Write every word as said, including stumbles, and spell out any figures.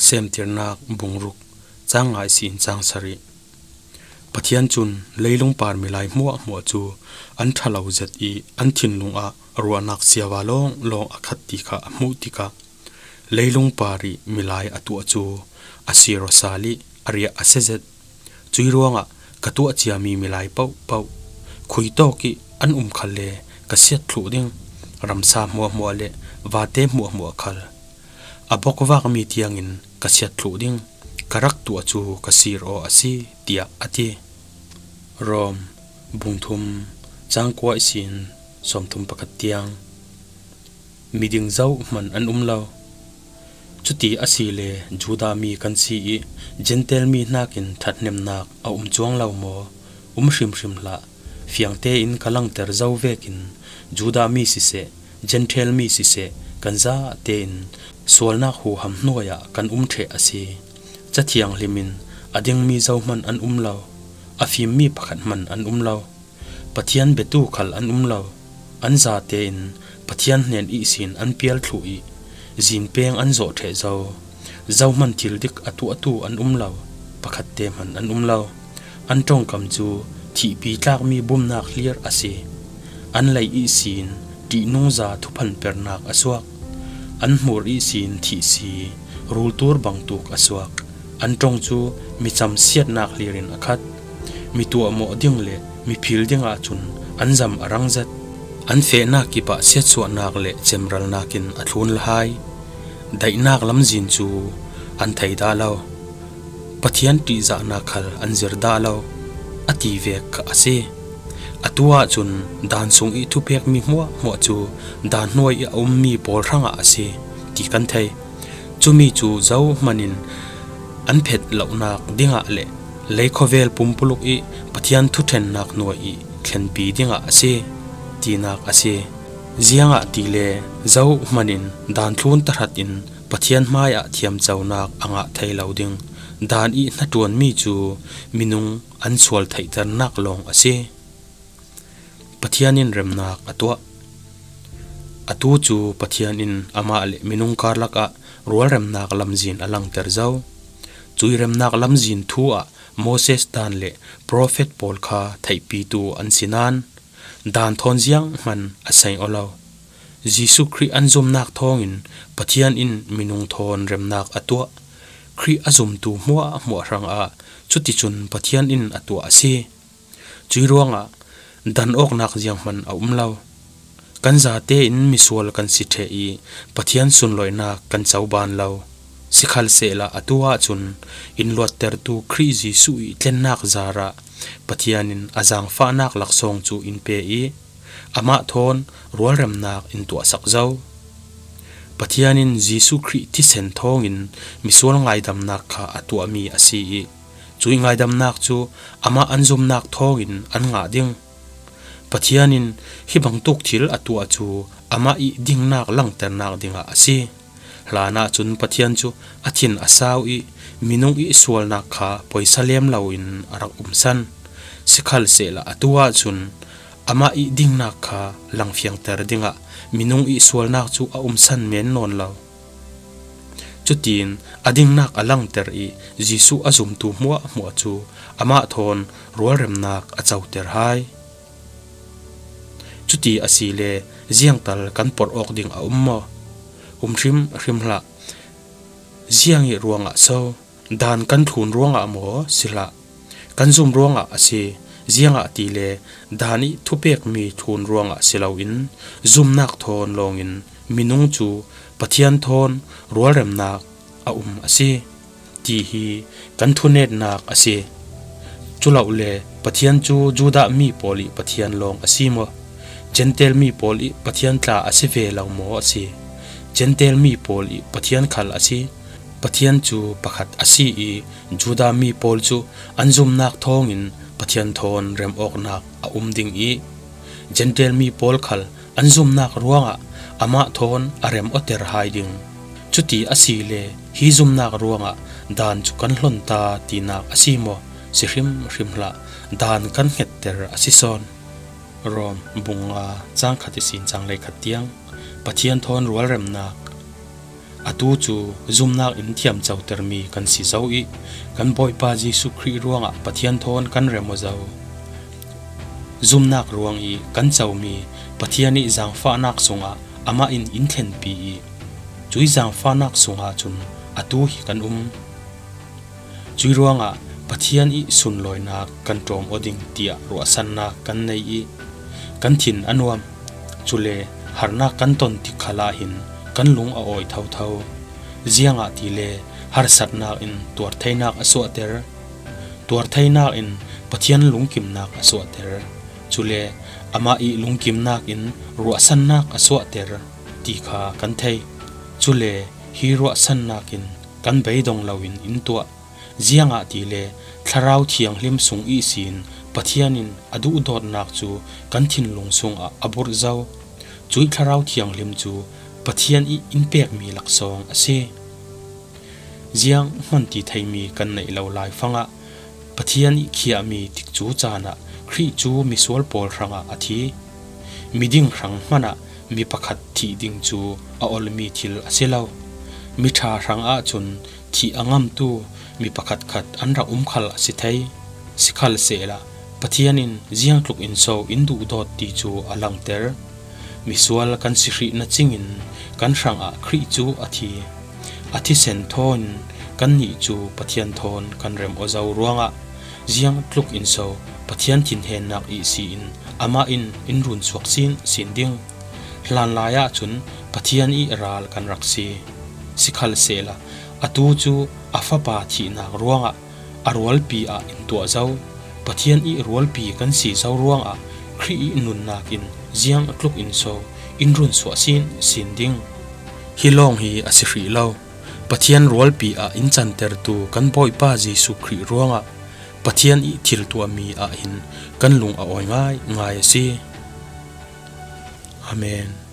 Semtirnak bung ruk, cang nga ihsin cang sarih. Pathian cun leilung par milai hmuahhmuah cu an ṭha lo zet i an thinlung ah ruahnak siava lawnglawng a khat ti kha a hmuh tikah, leilung par ih milai a tuah cu a sir aw sal ih a riah a si zet. Cuih ruangah ka tuah ciami milai paohpaoh khuitawk ih an um khalle ka siat thluh ding. Ramsa hmuahhmuah le vate hmuahhmuah khal a bokvakmi tiangin ka siat thluh ding. Ka rak tuah cu ka sir aw a si, tiah a ti. Rom bung thum, cang kua ihsin sawmthum pakhat tiang. Miding zohhmanh an um lo. Cuti asile Judah mi kan si ih Jentail mi hnakin ṭhathnemnak a um cuang lo maw? Um hrimhrim hlah. Fiang tein ka langter zo vekin Judah mi siseh, Jentail mi siseh, kan zatein sualnak huham hnuai ah kan um ṭheh a si. Ca Thianghlim in a dingmi zohhmanh an um lo, a fimmi pakhat hmanh an um lo. Pathian biatu khal an um lo. An zatein Pathian hnen ihsin an pial thluh ih zinpeng an zawh ṭheh zo. Zohhmanh thil dik a tuahtu an um lo, pakhatte hmanh an um lo. An ṭongkam cu thihpi tlakmi bumnak hlir a si. An lei ihsin ṭihnungza thuphanpernak a suak. An hmur ihsin thihsi rultur bangtuk a suak. An ṭong cu mi camsiatnak hlir in a khat. Mi tuahmawh ding le mi phil dingah cun an zam a rang zet. An fehnak kip ah siatsuahnak le cemralnak in a thlun lai. Daihnak lamzin cu an thei dah lo. Pathian ṭihzahnak khal an zir dah lo, a ti vek kha a si. Atu ahcun Daan sung ih thupekmi hmuahhmuah cu Daan hnuai ih a ummi pawl hrangah a si, ti kan thei. Cumi cu zohhmanh in an phet lohnak dingah le lei khawvel pumpuluk ih Pathian thuṭhennak hnuai ih thlenpi dingah a si, tinak a si. Ziangahtile zohhmanh in Daan thlun tahratin Pathian hmaiah thiamconak a ngah thei lo ding Daan ih hnaṭuanmi cu minung an sual theihternak lawng a si. Pathian in remnak a tuah. Atu cu Pathian in amah le minung karlak ah rualremnak lamzin a langter zo. Cuih remnak lamzin thu ah Moses Daan le profet pawl kha theihpitu an si nain Daan thawn zianghman a sei aw lo. Jesuh Khrih an zumnak thawngin Pathian in minung thawn remnak a tuah. Khrih a zumtu hmuahhmuah hrangah cuticun Pathian in a tuah a si. Cuih ruangah dan awknak zianghman a um lo. Kan zatein misual kan si ṭheh ih Pathian sunlawinak kan coban lo. Sikhalsehla atu ahcun in luattertu Khrih Jesuh ih tlennak zarah Pathian in a zaangfahnak laksawng cu in pe ih amah thawn rualremnak in tuahsak zo. Pathian in Jesuh Khrih thisen thawngin misual ngaidamnak kha a tuahmi a si ih cuih ngaidamnak cu amah an zumnak thawngin an ngah ding. Pathian in hi bangtuk thil a tuah cu amah ih dingnak langternak dingah a si. Hlanah cun Pathian cu a thin a sau ih minung ih sualnak kha poisa lem loin a rak umsan. Sikhalsehla atu ahcun amah ih dingnak kha langfiangter dingah minung ih sualnak cu a umsan men nawn lo. Cutin a dingnak a langter ih Jesuh a zumtu hmuahhmuah cu amah thawn rualremnak a coter hai. Cuti asile ziangtal kan porh awk ding a um maw? Um hrimhrim hlah. Ziang ih ruangah so? Daan kan thlun ruangah maw? Si hlah. Kan zum ruangah a si. Ziangahtile Daan ih thupekmi thlun ruangah si loin zumnak thawn lawngin minung cu Pathian thawn rualremnak a um a si, ti hi kan thunetnak a si. Culohte Pathian cu Judah mi pawl ih Pathian lawng a si maw? Jentail mi pawl ih Pathian tla a si ve lo maw a si? Jentail mi pawl ih Pathian khal a si. Pathian cu pakhat a si ih Judah mi pawl cu an zumnak thawngin Pathian thawn remawknak a um ding ih Jentail mi pawl khal an zumnak ruangah amah thawn a rem awter hai ding. Cuti asile hi zumnak ruangah Daan cu kan hlon ta tinak a si maw? Si hrimhrim hlah. Daan kan hngetter a si sawn. Rom bung nga, cang khat ihsin cang lei khat tiang. Pathian thawn rualremnak. Atu cu zumnak in thiamcotermi kan si zo i kan Bawipa Jesuh Khrih ruangah Pathian thawn kan rem aw zo. Zumnak ruang i kan comi Pathian i zaangfahnak sungah amah in in thlenpi i cui zaangfahnak sungah cun atu hi kan um. Cui ruangah Pathian i sunlawinak kan ṭawm aw ding tiah ruahsannak kan nei i kan thin a nuam. Cule harnak kan ton tik khalah hin kan lung a awi thotho. Ziangahtile harsatnak in tuartheinak a suahter, tuartheinak in Pathian lungkimnak a suahter. Cule amah i lungkimnak in ruahsannak a suahter ti kha kan thei. Cule hi ruahsannak in kan beidong loin in tuah. Ziangahtile Thlarau Thianghlim sung ihsin Pathian in a duhdawtnak cu kan thinlung sungah a burh zo. Cui Thlarau Thianghlim cu Pathian i in pekmi laksawng a si. Zianghman ti theimi kan neih lo laifangah Pathian i khiahmi tikcu caan ah Khrih cu misual pawl hrangah a thi. Miding hrang hmanah mi pakhat thih ding cu a olmi thil a si lo. Miṭha hrangah cun thih a ngamtu mi pakhatkhat an rak um khal a si thei. Sikhalsehla Pathian in ziangtluk in so in duhdawt ti cu a langter. Misual kan si hrih na cingin kan hrangah Khrih cu a thi. A thisen thawn kannih cu Pathian thawn kan rem aw zo ruangah ziangtluk in so Pathian thinhennak ihsi in amah in in runsuak sinsin ding. Hlanlai ahcun Pathian i ral kan rak si. Sikhalsehla atu cu a Fapa thihnak ruangah a rualpi ah in tuah zo. Pathian i rualpi kan si zo ruangah Khrih i nunnak in ziangtluk in so in runsuak sinsin ding. Hi lawng hi a si hrih lo. Pathian rualpi ah in cantertu kan Bawipa Jesuh Khrih ruangah Pathian i thil tuahmi ah hin kan lung a awi ngaingai a si. Amen.